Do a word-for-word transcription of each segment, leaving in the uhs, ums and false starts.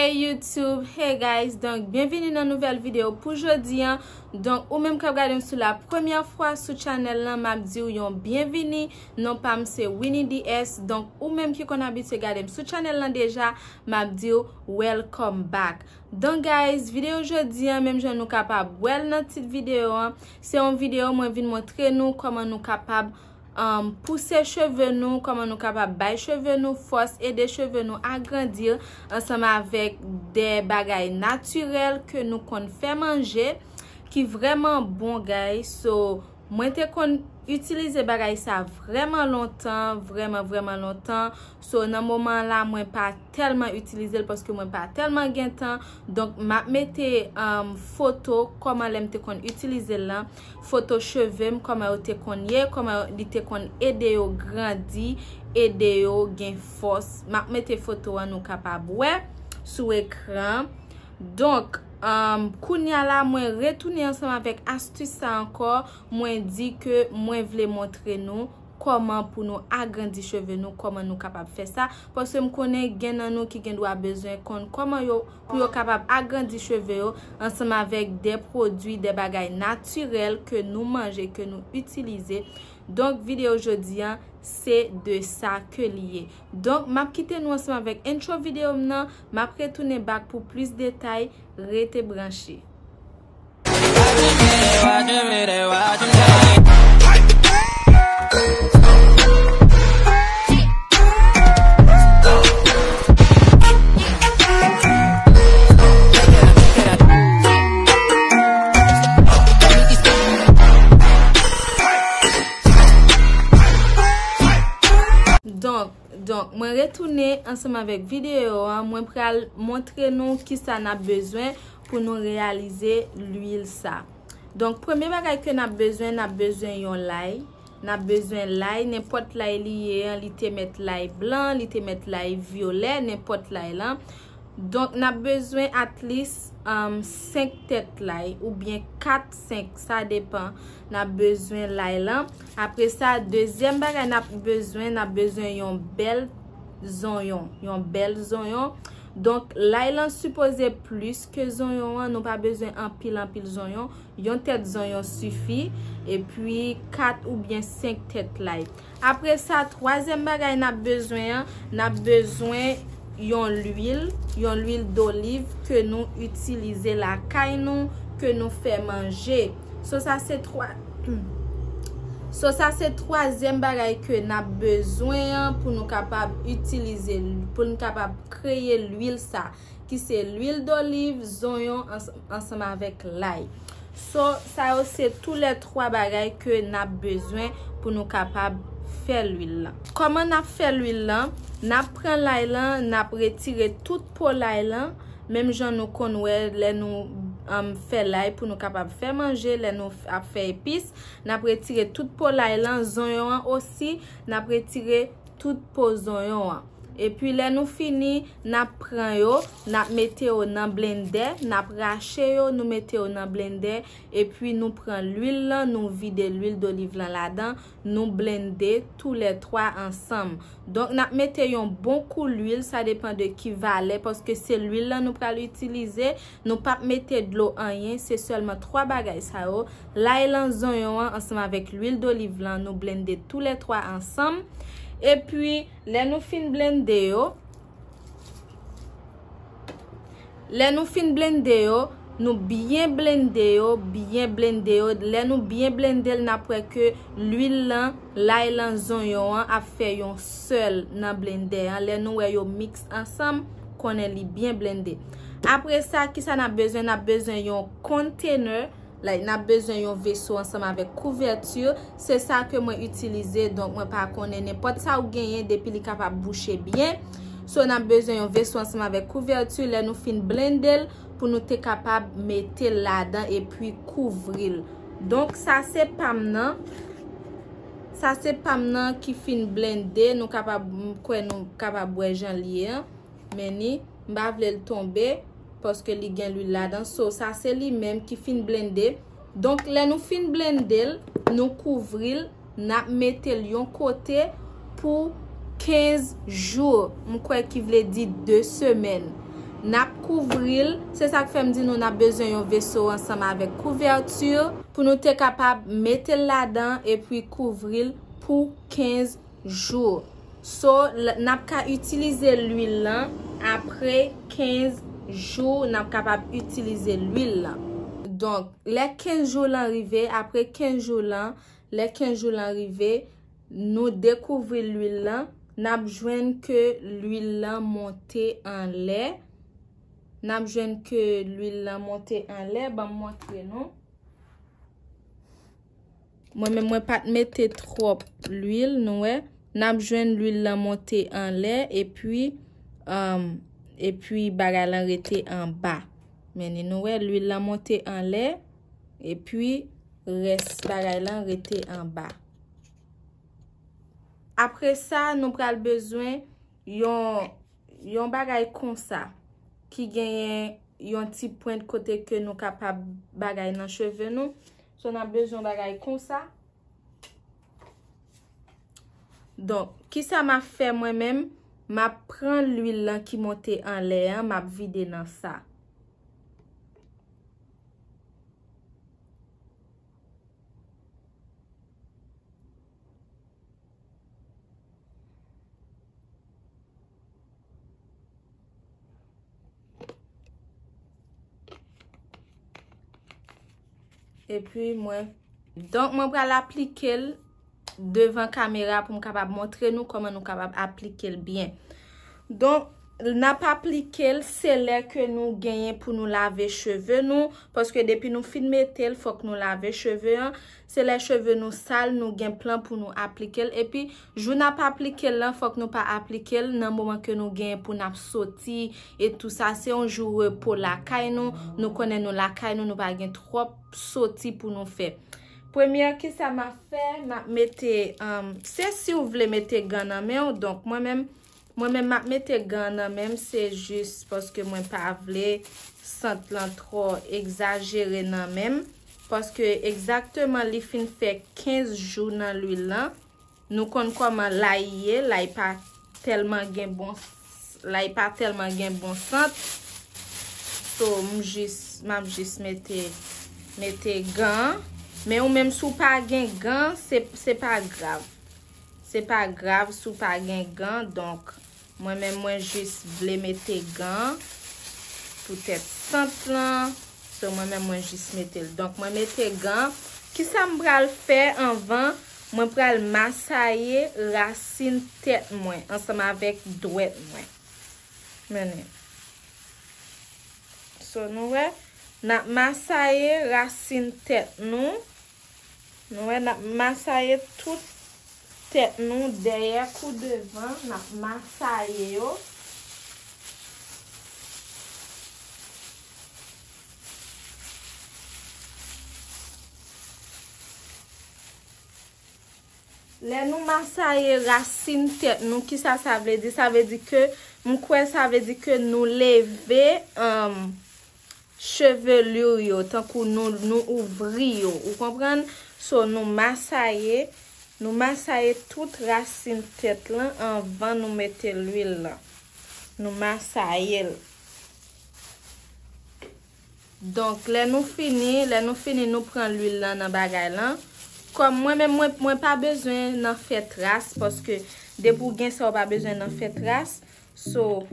Hey YouTube, hey guys, donk byenvini nan nouvèl videyo pou jodi an. Donk ou menm k ap gade m sou la premyè fwa sou channel lan, m ap di w yon byenvini. Non pa m se Winnie D S. Donk ou menm ki konn abitye gade m sou channel lan deja, m ap di w welcome back. Donk guys, videyo jodi an, menm jan nou kapab wè l nan tit videyo an, se yon videyo mwen vin montre nou kòman nou kapab um, pouse cheve nou, kòman nou kapab bay cheve nou fòs, ede cheve nou agrandi ansanm avèk de bagay natirèl ke nou konn fè manje, ki vrèman bon, guys. So, mwen te konn itilize bagay sa vrèman lontan, vrèman, vrèman lontan. So, nan moman la, mwen pa tèlman itilize l paske mwen pa tèlman gen tan. Donk, m ap mete um, foto kòman lè m te konn itilize l lan, foto cheve m, kòman yo te konn ye, kòman yo- li te konn ede yo grandi, ede yo gen fòs. M ap mete foto an, nou kapab wè sou ekran. Donk, um, kounye a la, mwen retounen ansanm avèk astis sa ankò. Mwen di ke mwen vle montre nou kòman pou nou agrandi cheve nou, kòman nou kapab fè sa. Paske m konnen gen nan nou ki gen dwa bezwen konn kòman yo, pou yo kapab agrandi cheve yo ansanm avèk de pwodui, de bagay natirèl ke nou manje, ke nou itilize. Donk, videyo jodi an, se de sa ke li ye. Donk, m ap kite nou ansanm avèk intro videyo m nan. M ap retounen back pou plis detay. Rete branche. Donk, donk, mwen retounen ansanm avèk videyo an. Mwen pral montre nou kisa n ap bezwen pou nou reyalize lwil sa. Donk, premye bagay ke n ap bezwen, n ap bezwen yon lay. N ap bezwen lay, nenpòt lay li ye an, li te mèt lay blan, li te mèt lay vyolè, nenpòt lay lan. Donk, n ap bezwen at least um, senk tèt lay, oubyen kat, senk, sa depan. N ap bezwen lay lan. Apre sa, dezyèm bagay n ap bezwen, n ap bezwen yon bèl zonyon. Yon bèl zonyon. Donk, lay lan sipoze plis ke zonyon an. Nou pa bezwen anpil, anpil zonyon. Yon tèt zonyon sifi. Epi, kat oubyen senk tèt lay. Apre sa, twazyèm bagay n ap bezwen an, n ap bezwen yon lwil, yon lwil doliv ke nou itilize lakay nou, ke nou fè manje. So, sa se twa-, so, sa se twazyèm bagay ke n ap bezwen an pou nou kapab itilize, pou nou kapab kreye lwil sa, ki se lwil doliv, zonyon ans-, ansanm avèk lay. So, sa yo se toulètwa bagay ke n ap bezwen pou nou kapab fè lwil lan. Kòman n ap fè lwil lan? N ap pran lay lan, n ap retire tout po lay lan, menm jan nou konn wè lè nou um, fè lay pou nou kapab fè manje, lè nou f- ap fè epis, n ap retire tout po lay lan, zonyon an osi, n ap retire tout po zonyon an. Epi lè nou fini, n ap pran yo, n ap mete yo nan blendè, n ap rache yo, nou mete yo nan blendè, epi nou pran lwil lan, nou vide lwil doliv lan ladan, nou blende toulètwa ansanm. Donk, n ap mete yon bon kou lwil, sa depan de ki valè, paske se lwil lan nou pral itilize, nou p ap mete dlo anyen, se sèlman twa bagay sa yo, lay lan, zonyon an, ansanm avèk lwil doliv lan, nou blende toulètwa ansanm. Epi, lè nou fin blende yo, lè nou fin blende yo, nou byen blende yo, byen blende yo. Lè nou byen blende l, n ap wè ke lwil lan, lay lan, zonyon an ap fè yon sèl nan blendè an. Lè nou wè yo miks ansanm, konnen li byen blende. Apre sa, kisa n ap bezwen? N ap bezwen yon container. Like, n ap bezwen yon veso ansanm avèk kouvèti. Se sa ke mwen itilize, donk mwen pa konnen, nenpòt sa ou genyen, depi li kapab bouche byen. So, n ap bezwen yon veso ansanm avèk kouvèti. Lè nou fin blende l, pou nou te kapab mete l ladan epi kouvri l. Donk, sa se pa m nan. Sa se pa m nan ki fin blende. Nou kapab, m kwè nou kapab wè jan l ye an. Men ni, m pa vle l tonbe, paske li gen lwil ladan. So, sa se li menm ki fin blende. Donk, lè nou fin blende l, nou kouvri l, n ap mete l yon kote pou kenz jou. M kwè ki vle di de semèn. N ap kouvri l. Se sa k fè m di nou n ap bezwen yon veso ansanm avèk kouvèti pou nou te kapab mete l ladan epi kouvri l pou kenz jou. So, l- n ap ka itilize lwil lan apre kenz jou, n ap kapab itilize lwil lan. Donk, lè kenz jou lan rive, apre kenz jou lan, lè kenz jou lan rive, nou dekouvri lwil lan, n ap jwenn ke lwil lan monte anlè. N ap jwenn ke lwil lan monte anlè. Ban m montre nou. Mwen menm, mwen pa t mete twòp lwil, nou wè. N ap jwenn lwil lan monte anlè, epi, um, epi bagay lan rete anba. Men ni, nou wè, lwil lan monte anlè, epi rès bagay lan rete anba. Apre sa, nou pral bezwen yon, yon bagay konsa ki genyen yon ti pwent kote ke nou kapab bagay nan cheve nou. So, n ap bezwen yon bagay konsa. Donk, kisa m ap fè mwen menm? M ap pran lwil lan ki monte anlè an, m ap vide nan sa. Epi mwen, donk mwen pral aplike l devan kamera pou m kapab montre nou kòman nou kapab aplike l byen. Donk, n ap aplike l, se lè ke nou genyen pou nou lave cheve nou, paske depi nou fin mete l, fòk nou lave cheve an. Se lè cheve nou sal, nou gen plan pou nou aplike l. Epi, jou n ap aplike l lan, fòk nou pa aplike l nan moman ke nou genyen pou n ap soti e tou sa. Se yon jou repo lakay nou. Nou konnen nou lakay nou, nou pa gen twòp soti pou nou fè. Premye, kisa m ap fè? M ap mete, um, se si w vle mete gan nan men w. Donk, mwen menm, mwen menm, m ap mete gan nan men m. Se jis paske mwen pa vle sant lan twò egzajere nan men m. Paske egzakteman li fin fè kenz jou nan lwil lan. Nou konn kòman lay ye, lay pa tèlman gen bon, lay pa tèlman gen bon sant. So, m jis, m ap jis mete, mete gan. Men ou menm si w pa gen gan, se, se pa grav. Se pa grav si w pa gen gan, donk, mwen menm mwen jis vle mete gan poutèt sant lan. So, mwen menm mwen jis mete l. Donk, mwen mete gan. Kisa m pral fè anvan? Mwen pral masaye rasin tèt mwen ansanm avèk dwèt mwen. Mennen. So, nou wè, n ap masaye rasin tèt nou. Nou wè, n ap masaye tout tèt nou, dèyè kou devan, n ap masaye yo. Lè nou masaye rasin tèt nou, kisa sa vle di? Sa vle di ke, m kwè sa vle di ke nou leve, um, chevelure yo, tankou nou, nou ouvri yo, ou konprann? So, nou masaye, nou masaye tout rasin tèt lan anvan nou mete lwil lan. Nou masaye l. Donk, lè nou fini, lè nou fini, nou pran lwil lan nan bagay lan. Kòm mwen menm, mwen, mwen pa bezwen nan fè tras, paske depi w gen sa, w pa bezwen nan fè tras. So,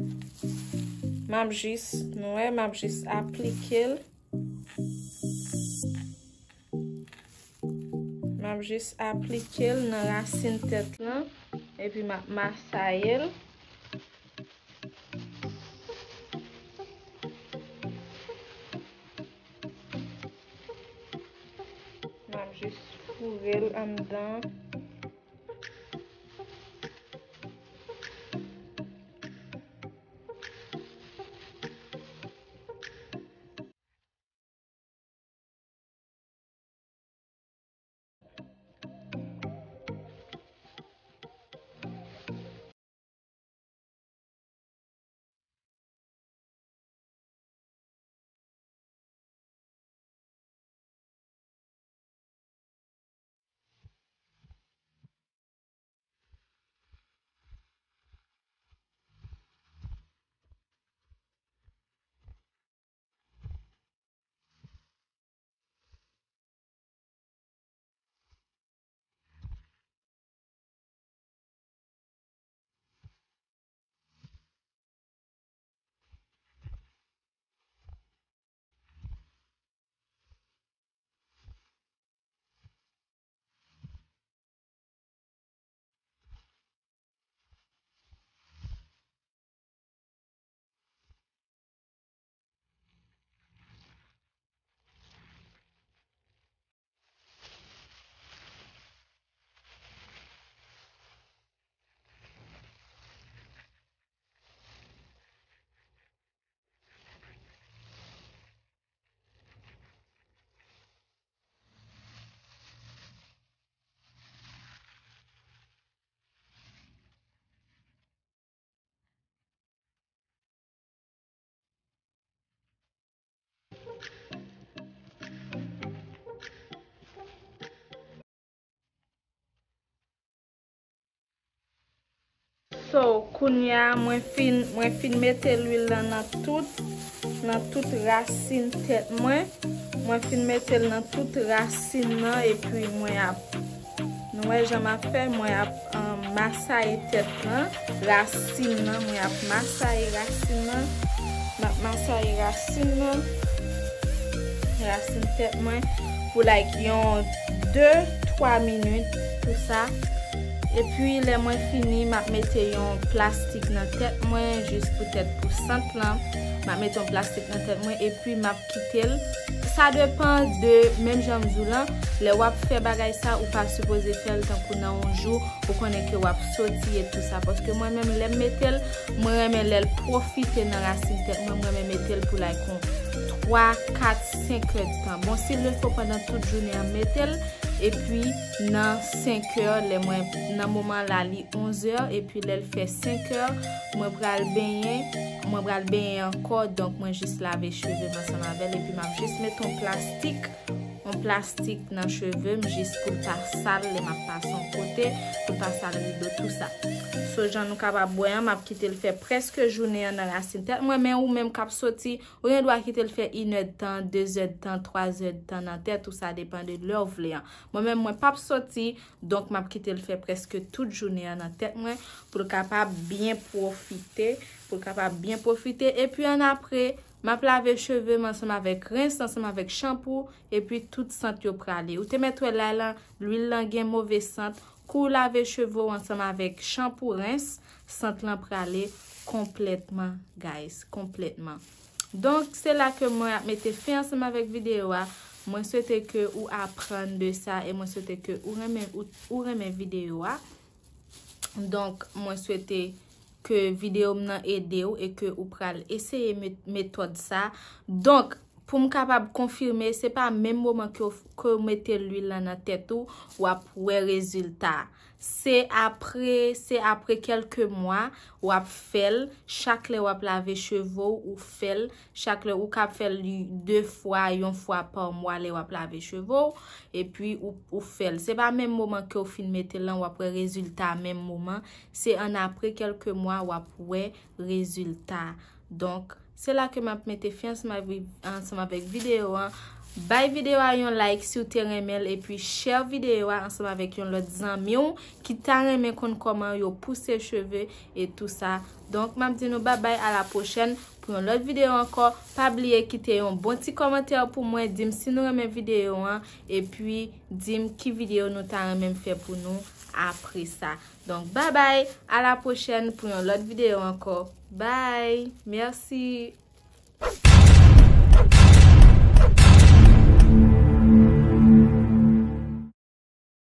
m ap jis, nou wè, m ap jis aplike l. M ap jis aplike l nan rasin tèt lan, epi m ap masaye l. M ap jis foure l anndan. So, kounye a, mwen fin, mwen fin mete lwil lan nan tout, nan tout rasin tèt mwen. Mwen fin mete l nan tout rasin nan, epi mwen ap, nou wè jan m ap fè, mwen ap, um, masaye tèt lan, rasin nan, mwen ap masaye rasin nan. M ap masaye rasin nan, rasin tèt mwen, pou, like, yon de, twa minit, tou sa. Epi, lè mwen fini, m ap mete yon plastik nan tèt mwen, jis poutèt pou sant lan. M ap mete yon plastik nan tèt mwen, epi m ap kite l. Sa depann de, menm jan m di w lan, lè w ap fè bagay sa, ou pa sipoze fè l tankou nan yon jou, ou konnen ke w ap soti e tou sa. Paske mwen menm, lè m mete l, mwen renmen lè l pwofite nan rasin tèt mwen, mwen renmen mete l pou, like, yon twa, kat, senk è tan. Bon, s'il le faut, pandan tout jounen an, m mete l, epi nan senk è, lè mwen, nan moman la, li onz è, epi lè l fè senk è, mwen pral benyen, mwen pral benyen ankò, donk mwen jis lave cheve m ansanm avè l, epi m ap jis met yon plastik, yon plastik nan cheve m, jis pou l pa sal, lè m ap pase yon kote, pou l pa sal rido, tou sa. So, jan nou kapab wè an, m ap kite l fè prèske jounen an nan rasin tèt mwen, men ou menm k ap soti, ou gen dwa kite l fè inèdtan, dezèdtan, twazèdtan nan tèt ou, sa depann de lè w vle an. Mwen menm, mwen p ap soti, donk m ap kite l fè prèske tout jounen an nan tèt mwen, pou l kapab byen pwofite, pou l kapab byen pwofite. Epi annapre, m ap lave cheve m ansanm avèk rens, ansanm avèk chanpou, epi tout sant yo prale. Ou te mèt wè lay lan, lwil lan gen move sant. Kou w lave cheve w ansanm avèk chanpou rens, sant lan prale konplètman, guys, konplètman. Donk, se la ke mwen ap mete fen ansanm avèk videyo a. Mwen swete ke ou aprann de sa e mwen swete ke ou renmen, ou, ou renmen videyo a. Donk, mwen swete ke videyo m nan ede w e ke ou pral eseye met-, metòd sa. Donk, pou m kapab konfime, se pa menm moman ke w, ke w mete lwil lan nan tèt ou, w ap wè rezilta. Se apre, se apre kèlke mwa, w ap fè l. Chak lè w ap lave cheve w, ou fè l. Chak lè ou ka fè l de fwa, yon fwa pa mwa lè w ap lave cheve w. Epi ou, ou fè l. Se pa menm moman ke w fin mete l lan, w ap wè rezilta menm moman. Se annapre kèlke mwa, w ap wè rezilta. Donk, se la ke m ap mete fen ansanm avèk, ansanm avèk videyo an. Bay videyo a yon like si w te renmen l, epi share videyo a ansanm avèk yon lòt zanmi w ki ta renmen konn kòman yo pouse cheve e tou sa. Donk, m ap di nou babay, a la pwochèn pou yon lòt videyo ankò. Pa bliye kite yon bon ti kòmantè pou mwen, di m si nou renmen videyo an, epi di m ki videyo nou ta renmen m fè pou nou apre sa. Donk, babay, a la pwochèn pou yon lòt videyo ankò. Bay, mèsi.